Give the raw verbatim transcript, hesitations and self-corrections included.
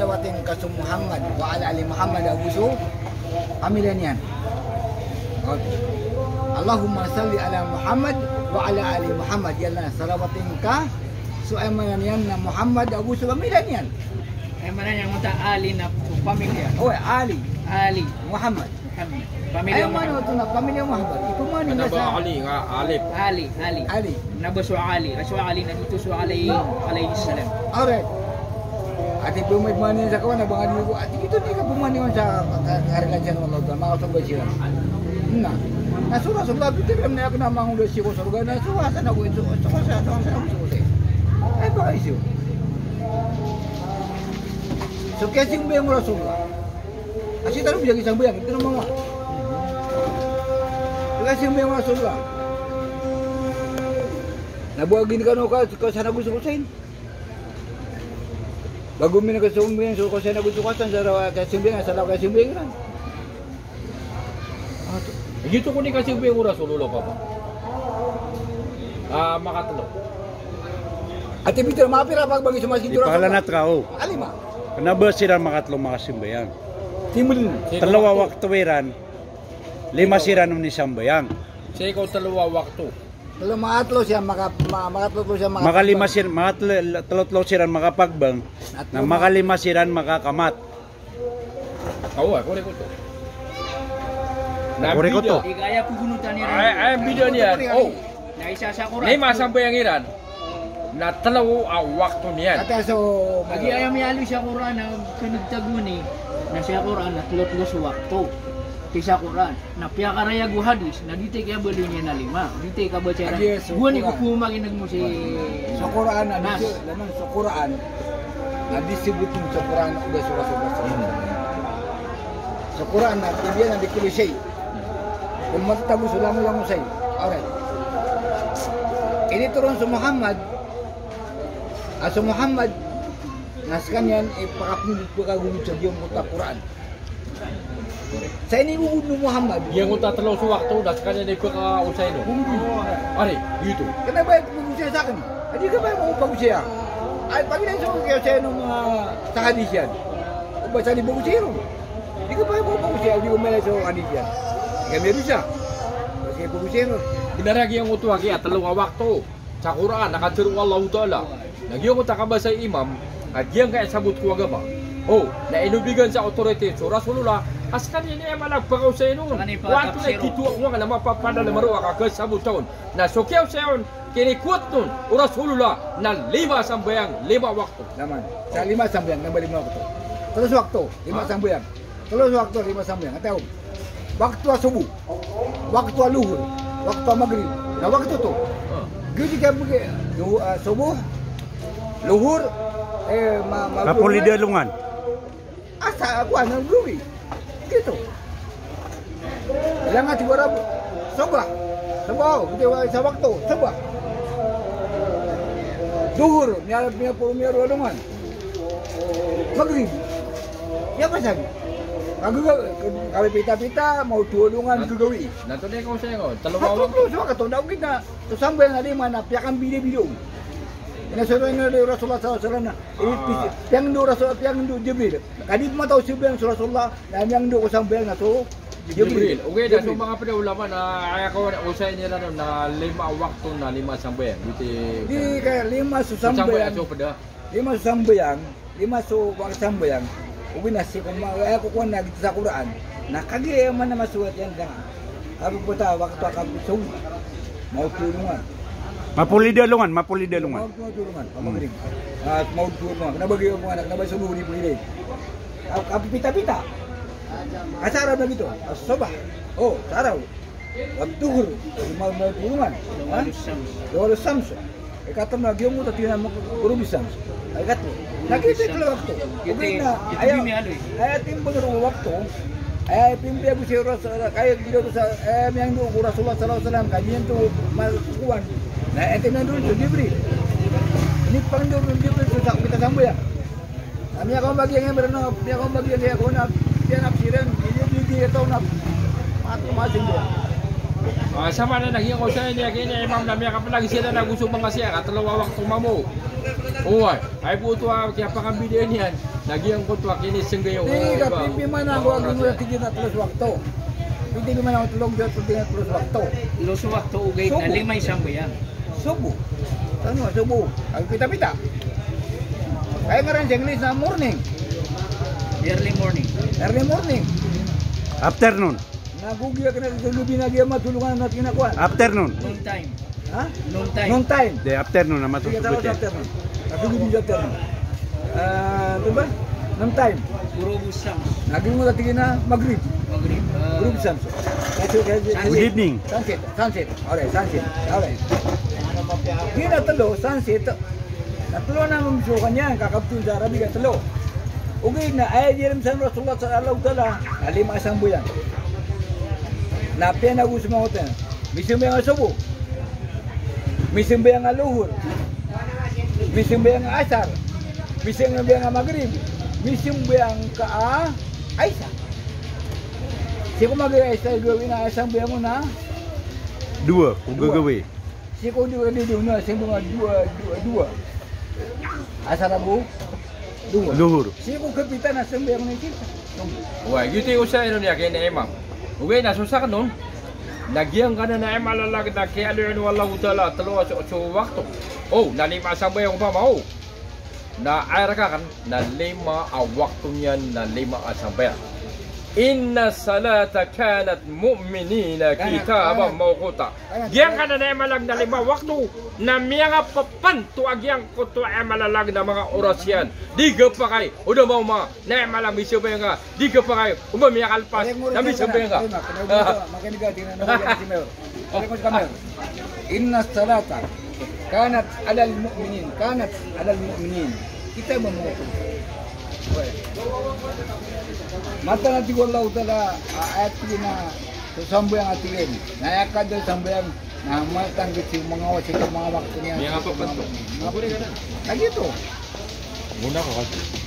Salawat ka so Muhammad wa ala ali Muhammad ago so pamilya niyan. Okay. Allahumma salli ala Muhammad wa ala ali Muhammad. Ya Allah, salawat ka so, aya maana niyan na Muhammad ago so pamilya niyan. Aya maana niyan na Ali na pamilya. Oh, Ali. Ali. Muhammad. Muhammad. Pamilya Muhammad. Aya maana oto na pamilya Muhammad. Ito man na sa Ali, nga Alip. Ali, Ali. Ali. Na ba so Ali, ka so Ali na dito so Ali alayhis salam. Alright. Ati pemay pemay sa kawan na bangadi ko. Ati ito di ka pemay sa ka-, ka-, karelasan o Allah Ta'ala. Maka so ba siya. Na. Na so Rasulullah, pito ram na ako na mangulo siya ko sorga na so Hasan ako, so, so, so, so, so, so, so, so. Ay, baka isyo. So, kaya simbay mo Rasulullah. Asi tano biyag i sambayang, ito na mama. Kasi may mga sobra. Nabuwagin ka no ka, ka sa Nagus Hussein. Bago mi na ka sa umbiyan, so ka sa Nagus Hussein, sa rawa ka simbiyan, sa rawa ka simbiyan ran. Gito ko ni ka simbiyan ko Rasulullah pa ba? Ah, makatlo. Ati bito, mapira pag bagi sa masjid Rasulullah? Ipakalanat ka, o. Alima. Kena ba siran makatlo makasimbayang? Timul. Telo a wakto iran, lima siran on i sambayang. Sii ko telo a wakto. Telo, makatlo siran maka-, ma-, makatlo siran maka-, makalima sir-, makatlo, telo-telo siran makapagbang, na makalima siran makakamat. Awa, korek oto. Na korek oto. Di kaya pugunutan iran. Ay, ay, bida niyan. O. Na isa sa Quran. Lima sambayang iran. Na telo a wakto niyan. Ati so, agi aya miyaaloy sa Quran na kanagtagoni, na sa Quran na telo-telo so wakto. Ti sa Quran. Na piyakarayag o hadis, na di ti kiyabaloy niyan na lima. Di ti kabasa iran. Agi so Quran. Gowani ko pamakineg mo si Nas. So Quran, na di si, laman so Quran. Na di si butin so Quran, o da so Rasul, Rasul. So Quran na, tibiyan na di kulli shay. Kon matatago so langolango shay. Alright. Initoron so Muhammad, a so Muhammad, na sekaniyan, ipakapundot, pakagogod sa giyangkoto a Quran. Sa inigogod o Muhammad. Giyangkoto a telo so wakto, na sekaniyan ipakaosay on. Gogod on. Ari, gioto. Kena ba ipakaosay sa aken? Adi ka ba ipakaosay? Ay, pagilay so kiyaosay on, ah, sa hadis iyan. O ba sa di pakaosay on? Di ka ba ipakaosay, di ko mailay so hadis iyan. Di ka miyadosa. Basta ipakaosay on. Benar a giyangkoto a giya telo a wakto. Sa Quran, na katharo o Allahu Ta'ala. Na giyangkoto a kabasa i imam, a giyangkaya sabot ko agama. O, na inobigan sa authority so Rasulullah, a sekaniyan i aya maana a pakaosay on. Sekaniyan i pakaosay on. Wa anto na kitowa ko nga na mapapadalem a roo a kakasabot on. Na so kiyaosay on, kinikowat on o Rasulullah, na lima sambayang, lima wakto. Laman. Sa lima sambayang, na ba lima wakto? Telo so wakto, lima sambayang. Telo so wakto, lima sambayang. Ati aw. Wakto a subuh, wakto a luhur, wakto a magrib. Na wakto oto. Gioto i kabagi, lu-, ah, subuh, luhur, eh, ma-, magrib. Kapolida longan. Asa, ako, ano, luwi. Gioto. Ilang ati wara, sobah. Sobah, o, gioto, isa wakto, sobah. Duhur, miyar-, miyaporo, miyaroa longan. Magrib. Iya ba sabi? Kagaga-, kapipitapita, maoto a longan, gagawii. Na, na, to di ko saya ko. Telo a wakto. Telo a wakto, so wakto, na ogaid na so sambayang a lima na piyakambidabida on. Ina so, ina so Rasulullah sallallahu alaihi wasallam na, ah, piyangndo Rasul, piyangndo Jibril. Ka di matao sambayang so Rasulullah, na miyangndo ko sambayang na so Jibril. Jibril. Okay, na so manga pd a ulama na aya kawan, osay iran on na lima a wakto na lima sambayang. Di, di kaya lima so sambayang. Lima so sambayang. Lima so wakto sambayang, ogaid na sii ko ma-, aya ko kowan na giyoto sa Quran. Na kagiya aya maana a masoat iyan tanga. Ago pota wakto a kapisawi. Maoto a longan. Mapolida longan, mapolida longan. Maoto a longan, magrib. Ah, maoto a longan. Kena ba giyoto a longan, kena ba so luhur i pagilay. Ka-, kapipitapita. Ka sa Arab na giyoto. As-sobah. O, sa Arab. Wad-duhur, ma-, maoto a longan. Ha? Zawalus shams. Zawalus shams. Ikatlo na giyangkoto a tinan mo, ghurubus shams. Ikatlo. Na giyoto i telo a wakto. Ogaid na, aya, aya timbang o wakto. Aya timbang o Rasul, kaya giyoto sa, eh, miyangndo ko Rasulullah sallallahu alaihi wasallam, kaya miyangndo ko ma-, kowan. Na aya timbang o Jibril. Ini pangndo o Jibril so sa kita sambayang. Kami akan bagi yang berno, kami akan bagi yang dia kona, dia nafsiran, ini bigi atau naf-, mat-, masing dia. Ah, sama na lagi ko sa niyan, kini imam na miyakapalagi sila na gusto mangasiya, katlo a wakto mamo. Oway, ay buto a kiyapakambidaan iyan. Na giyangkoto a kinisenggayaw. Di ka pimpimanan ko a giyangkoto a tig iyan a telo so wakto. Pimpimanan ko telo, telo so wakto. Telo so wakto, ogaid na lima i sambayang. Sobo. Ano, sobo. Aya pita-pita. Aya ngaran sa English na morning. Early morning. Early morning. Afternoon. Na go giya kena so lobi na giya matolongan na tig iyan a kowan. Afternoon. Noon time. Ha? Noon time. Noon time. Di, afternoon na matolongan. Sige, tama, afternoon. Afternoon. Ah, ano ba? Noon time. Ghurub shams. Na giyoto a tig iyan a Maghrib. Maghrib. Ah. Ghurub shams. Sunset. Good evening. Sunset. Sunset. Alright, sunset. Alright. Giya na telo, sunset. Na telo na mambo so kaniyan, kakabton sa Arabic a telo. Ogaid na aya diyarem san o Rasulullah sallallahu alaihi wasallam na lima a sambayang. Na piyanago so manga oto iyan. Misambayang a sobo. Misambayang a lohor. Misambayang a asar. Misambayang a magrib. Misambayang ka a isa. Sii ko magrib a isa, gawii na sambayang on na dowa ko gagawii. Sii ko dowa, dowa, dowa, dowa. Asar ago lohor. Lohor. Sii ko kapita na sambayang on na isa. Wa, giyoto i osayan on iyan a giya imam. Ogaid na so sakn on na giyangkanan a aya mala a lagid a kiyaaloya on o Allahu Ta'ala a telo a so, so wakto. O, na lima a sambayang opama, o. Na aya rk akn na lima a wakto niyan na lima a sambayang. Inna salata kanat mu'minina kitaban mawquta. Giyangkanan a aya mala a lagid a lima a wakto na miyangapapanto a giyangkoto a aya mala a lagid a manga oras iyan. Di kapakay o da maoma na aya mala a misambayang ka. Di kapakay o ba miyakalpas na misambayang ka. Inna salata kanat alal mu'minin, kanat alal mu'minin kitaban mawquta. Mataan a tig o Allahu Ta'ala a ayat iyan a so sambayang a tig iyan. Na aya kadakl a sambayang na mataan a tig iyan manga oras, manga wakto niyan. Miyangapapanto. Na giyoto. Muna ka kasi.